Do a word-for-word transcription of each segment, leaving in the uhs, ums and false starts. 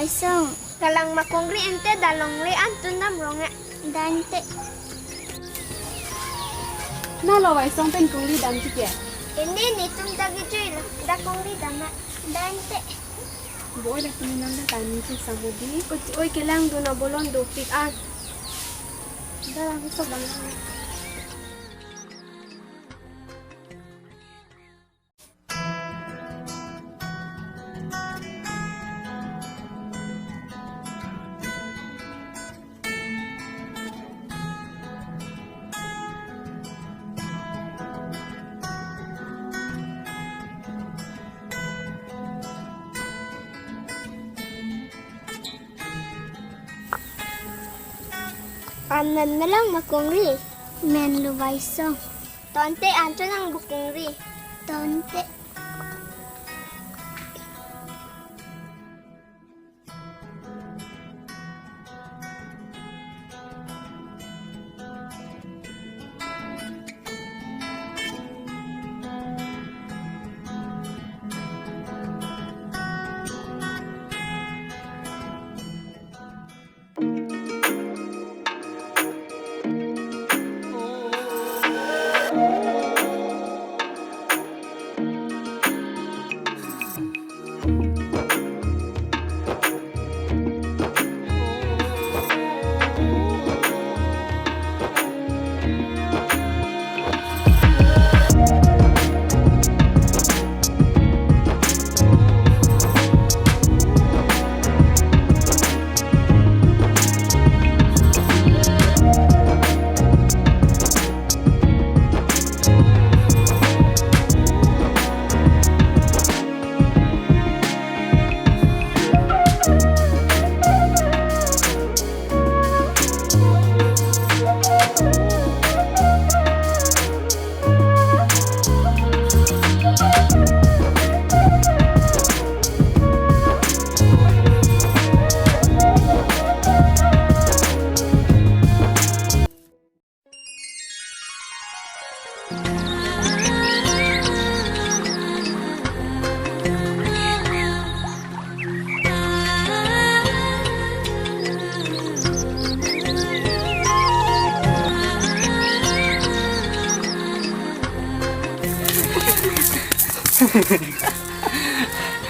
Song. Kalang ma Kongri, ante da longle an tun dam rong e. Dante. Na lo Vaisong pen Kongri dam chike. Ini nitum ta kejui lo, da Kongri dam a. Dante. Bo da kini nam da tani ching samudi. Oi, oi, kelang dun a bolon dopik an. Da lang sok dam. An men melang ma Kongri. Men lo Vaisong. Tante an chonang bo Kongri. Tante.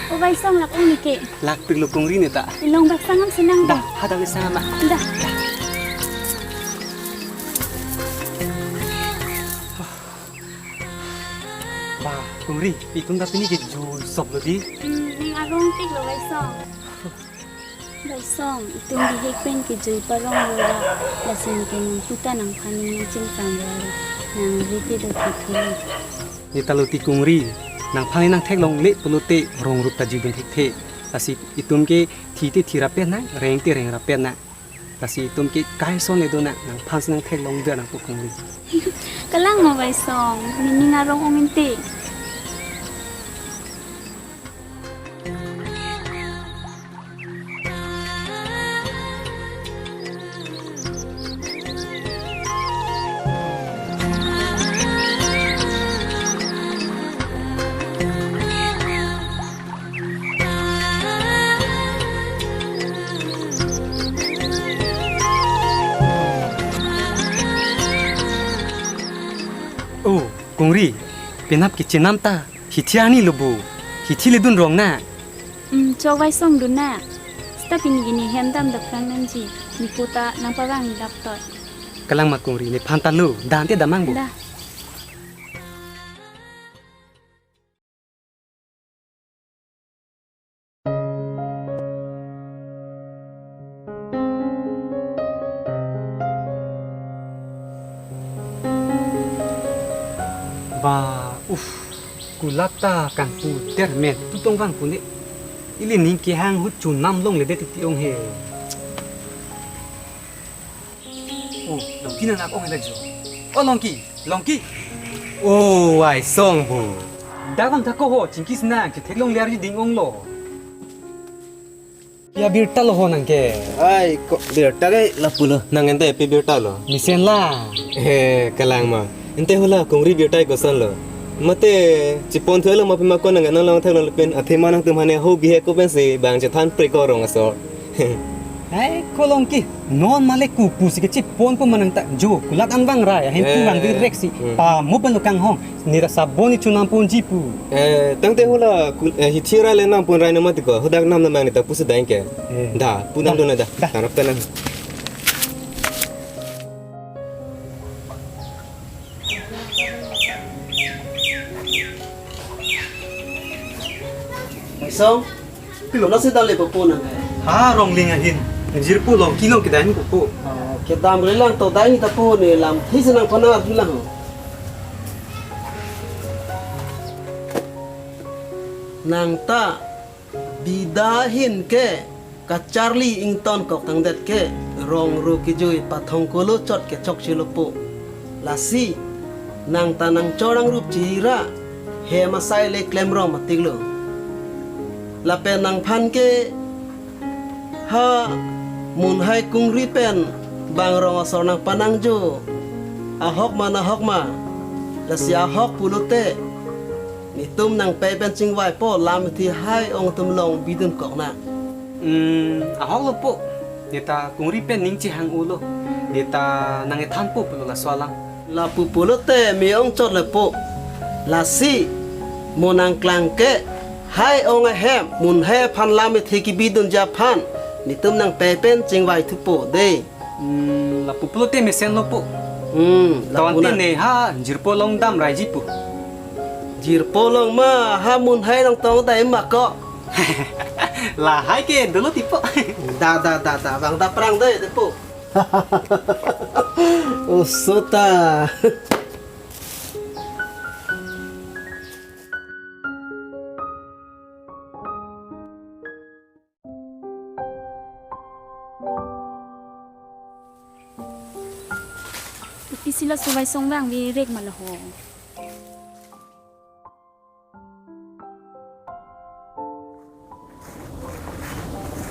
O Vaisong, lak ong neke. Lak pik lo Kongri ne ta. Ilong bak sangam sinang da. Da, hadam le sangam ma. Da. Ba, Kongri, itum ta pini kejui sop lo di. Hmm, ning arong tik lo Vaisong. Vaisong, itum bihek pen kejui parong lo ra, lasi neke nangputa nangphan ning nangchingpang lo, nang rite do thek thek. Ne ta lo ti Kongri, nangphan nangtheklongle pulote rong rup ta jui dun thekthe. Lasi itum ke thi te thi rapet na, reng te reng rapet na. Lasi itum ke kai son le do na, nangphan si nangtheklong der nangpo Kongri. Kalang ma Vaisong, nening arong ong inte. O, Kongri, penap kechenam ta, hithi arni lo bo, hithi le dun rong na. Hmm, chok Vaisong dun na. Seta pini gini hem dam dapran nangji, ne puta nangpavang dap toi. Kalang ma Kongri, nephan ta lo, dante damang bo. Da. Ba, uf, kulak ta kangpu der men, tu tong vang pune. Ili ning kehang ahut chunam longle det ti ong he. O, Longki nang ong la jo. O Longki, Longki. O, Vaisong bo. Dagon thak ho, chingki si nang, chetheklongle arni ding ong lo. Ya birta lo ho nang ke. Ai, ko birta ke lapu lo, nang ente pi birta lo. Mesen la. He, kalang ma. Ente hula Kongri birta koson lo. Mate, chipon thulo ma pima ko nang nang long thang long pen athema nangtum hane ho bihe ko pensi bang chethan pre ko rong asor. Ai, ko Longki, non male kupu si ke chipon pu manang ta jo, kulat an bang rai, ahin pu Eh, bang direk si, hmm. Pamu pen lo kanghong, ne ta sabon ni chunam ponji pu. Eh, tangte hula, kul-, eh, hithi rai le nam pon rai na mati ko, hudak nam na bang ne ta pusi dain ke. Eh. Da, pu nam Da. do na da, Da. tarap ka nam. Song, pilo na sedang le popo nang kai. Ha, Rongling ahin. Jirpo Longki along kedam popo. Oh, kedam le lang to dai ni ta po ne lam. Thi senang pona lang. Nang ta bida ahin ke kacharli ington kok tangdet ke rong ro kejui pathong kolo chot ke chok chilo po. Lasi nang ta nang chorang rup chira hem asai le klem rong matik lo. Lapen nangphan ke ha munhai kungri pen bang rong asor nang panang jo. Ahok ma nahok ma. Lasi ahok pulote netum nang pei pen chingvai po lam thi hai ong atum long bidun kok na. Hmm, ahok lo po. Ne ta kungri pen ning chehang-o lo. Ne ta nang ethan po pulo laso alam. Lapu pulote me ong chot le po. Lasi mo nang klang ke hai ong ahem munhai aphan lam thi kebidun ja aphan netum nang pei pen chingvai thu po de. Hmm, lapu pulote mesen lo po. Hmm, lapu Tawante na. Ne ha jirpo along dam raiji po. Jirpo along ma ha munhai along tong dai ma ko. Lahai ke dolo tipo. Da, da, da, da, bang da prang dai tipo. Oso ta. Pi si laso Vaisong vangve rek ma laho.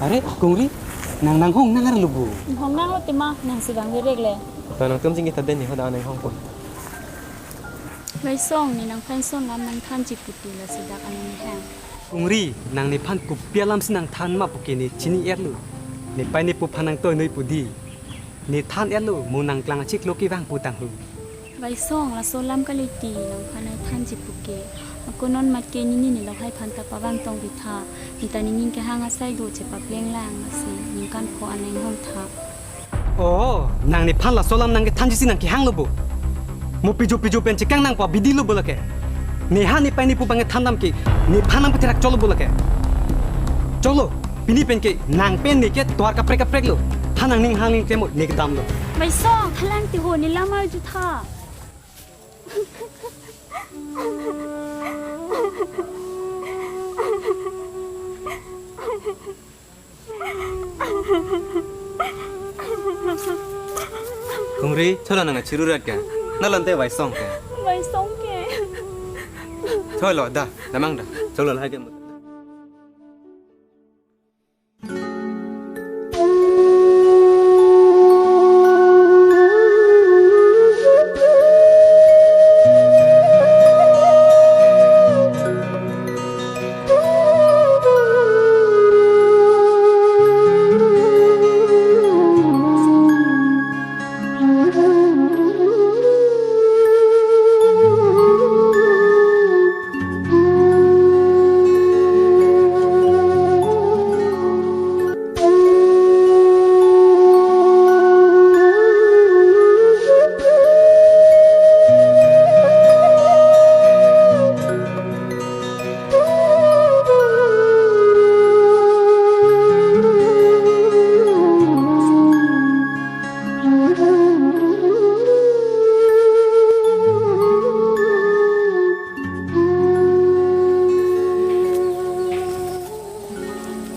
Are, Kongri, nang nanghong nang arlo bo. Hong nang lo tema, nang si vangve rek le. To nangtum jingki ta den ni hoda nanghong po. Vaisong, ne nangphan son lam nangthanji pu ti lasi dak anang hang. Kongri, nang nephan kopi alam si nangthan ma puke ne chini-etlo. Nepei nepo aphan nangtoi noi pu di. Nethan-etlo, mo nangklang achiklo kevang pu tanghu. Vaisong, laso alam kali ti nangphan nangthanji puke. Ako non mat ke nini ne lahai aphan ta pavang tong ri tha. Ne ta nening kehang asai do chepapleng lang lasi ningkan pho anang hong tha. Oh, nang nephan laso alam nangkethanji si nang kehang lo bo. Mo pijo pijo pen chekang nangpo abidi lo bo lake. Neha nepei nepo abang kethan dam ke, nephan nangpatherak cholo bo lake. Cholo, pini pen ke nang pen neke tovar kaprek kaprek lo. Tha nangning hangning klem mo ne kedam lo. Vaisong, thalang ti ho ne lam arju tha. Kongri, cholo nang achiru rat ke? Nalante Vaisong ke? Vaisong ke. Cholo da, damang da. Cholo lahai ke.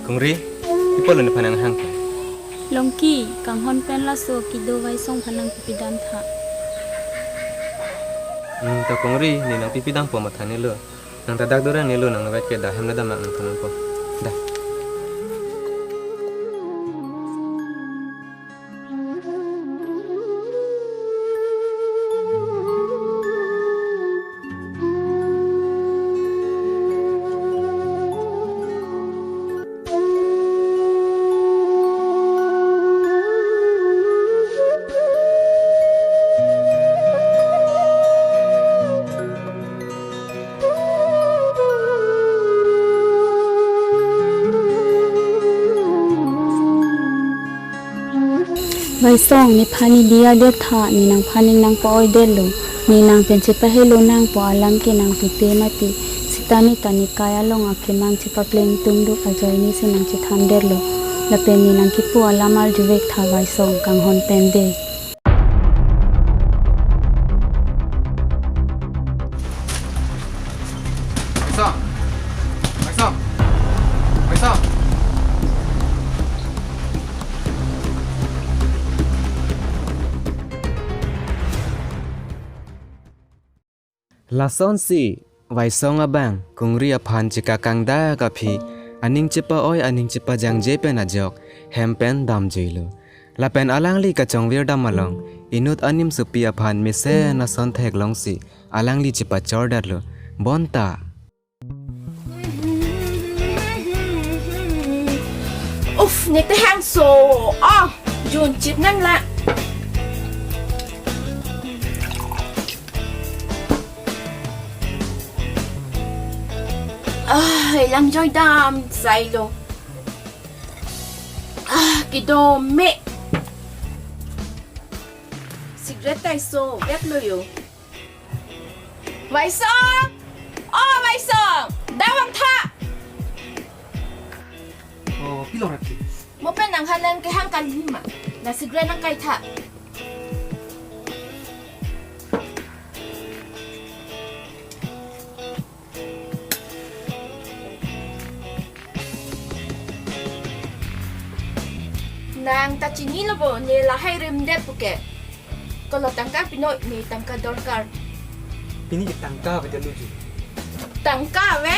Kongri, pi apot lo nephan nanghang ke? Longki, kanghon pen laso kedo Vaisong aphan nangpipidam tha. Hmm, to Kongri, ne nangpipidampo matha ne lo. Nang ta dak dorang ne lo, nang nangvek ke da hem le dam nang nangthan nangpo. Da. Vaisong, nephan nidi adet tha, ne nangphan ning nangpa-oidetlo, ne nang pen chepahelo nangpo alam ke nang tute mati, seta ne ta nekai along akemang chepapleng tum do ajoine si nang chethandetlo, lapen ne nangkipu alam arjuvek tha Vaisong, kanghon pen de. Vaisong! Vaisong! Vaisong! Lasonsi, Vaisong abang, Kungri aphan chekakangdak aphi, aning chepa-oi aning chepajangje pen ajok, hem pen damjuilo. Lapen alangli kachongvirdam along, inut animsopi aphan mesen ason theklongsi, alangli chepachordatlo. Bonta. Uff, ne tehangso. Oh, jun chip nang la. Ah, ilang joidam sailo. Ah, kedo me. Cigarette taiso, veklo yo. Vaisong! Oh, Vaisong! Dawang tha! Oh, pilo raki. Mo pen nanghan nangkehang kali ma. La cigarette nangkai tha. Nang ta chinilo bo, ne lahai rimdet puke. Kolo tangka pinoi, ne tangka dorkar. Pini ke tangka ave te luju. Tangka ave?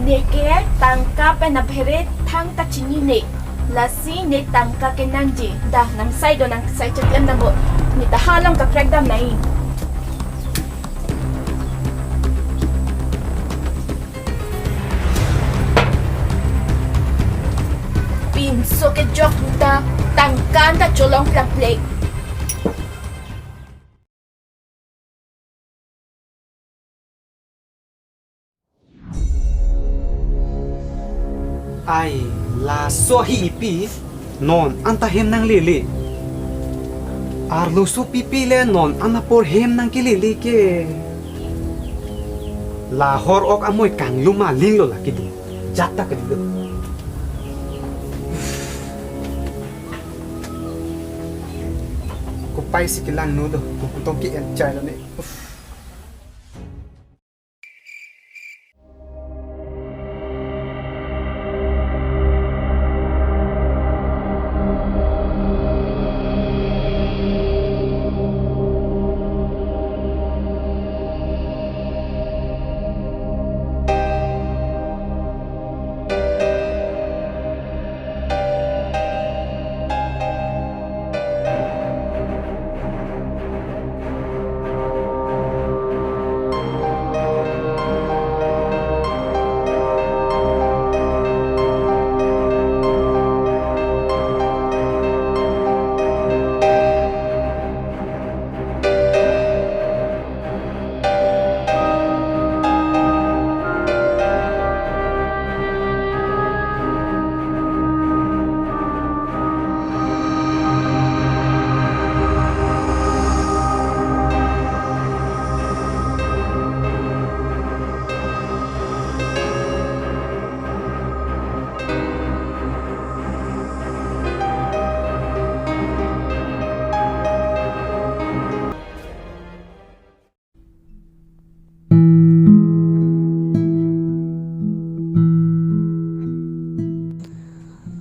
Neke tangka pen aphere thang ta chinine. Lasi ne tangka kenangji. Da, nang sai do, nang sai cheklem nang bo. Ne ta halong kaprek dam nai. Pinso kejok ta tangka ta cholong plakplek. Ai, laso hi ipi, non anta hem nanglele. Arloso pipi le non an apor hem nangkelele ke. La hor ok amoi kanglum aling lo la kidi. Jat ta kidi do. Kopai si kelangno do, kutong ke-enchai lo ne. Uff.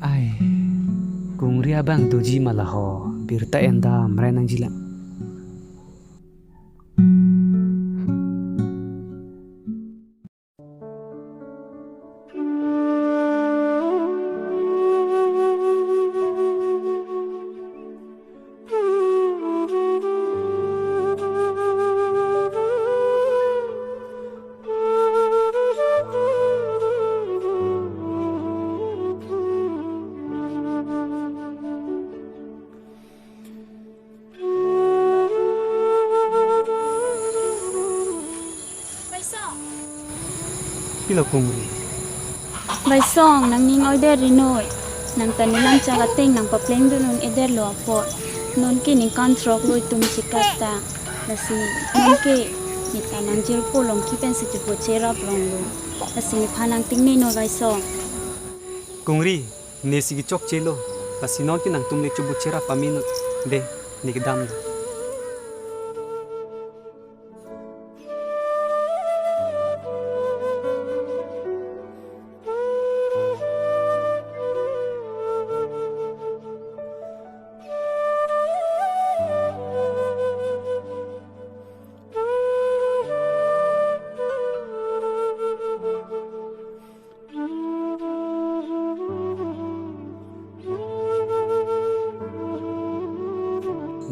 Ai, Kungri abang doji ma la ho, birta en dam rai nangji lang. Vaisong. Pilo Kungri? Vaisong, nangning oidet rinoi. Nang ta nelam chak ateng nang papleng dun un-edetlo apot. Non ke ningkan throk lo itum chekat ta. Lasi non ke ne ta nang jirpo longki pensi chepu cherap rong lo. Lasi nephan nang tingne non Baisong. Kungri, nesi kechokche lo. Lasi non ke nangtum le chepu cherap pame non. De, ne kedam lo.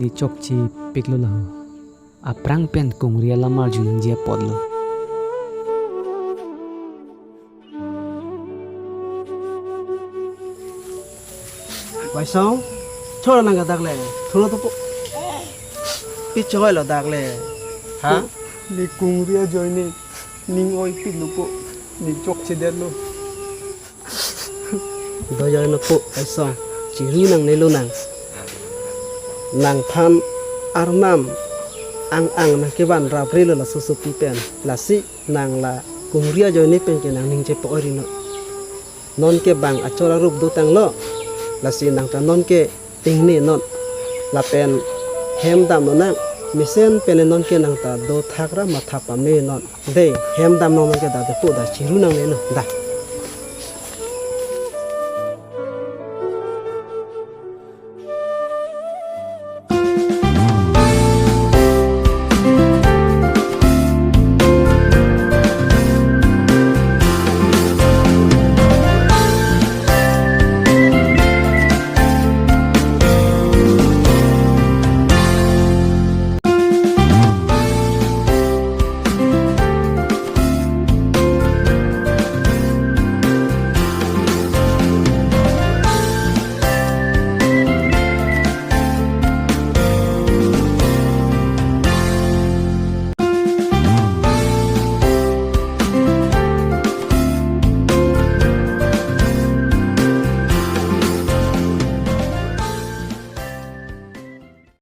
Ne chokche piklo laho. Aphrang pen Kungri alam arjunangji apotlo. Baisong, chora nang ke dak le, thulo to po. Pi choi lo dak le. Ha? Ne Kungri ajoine ning oi pilo po. Ne chokchedetlo. Doyoi no po, Baisong, chiru nangne lo nang. Nangphan arnam ang-ang nang kevan raprelo laso sopi pen. Lasi nang la Kungri ajoine pen ke nang ning chepo-oi ri non. Non ke bang achor arup dotanglo. Lasi nang ta non ke tingne non. Lapen hem dam non nang. Mesen pen non ke nang ta dothak ra mathak pame non. De, hem dam non ke da de po da chiru nangne non. Da.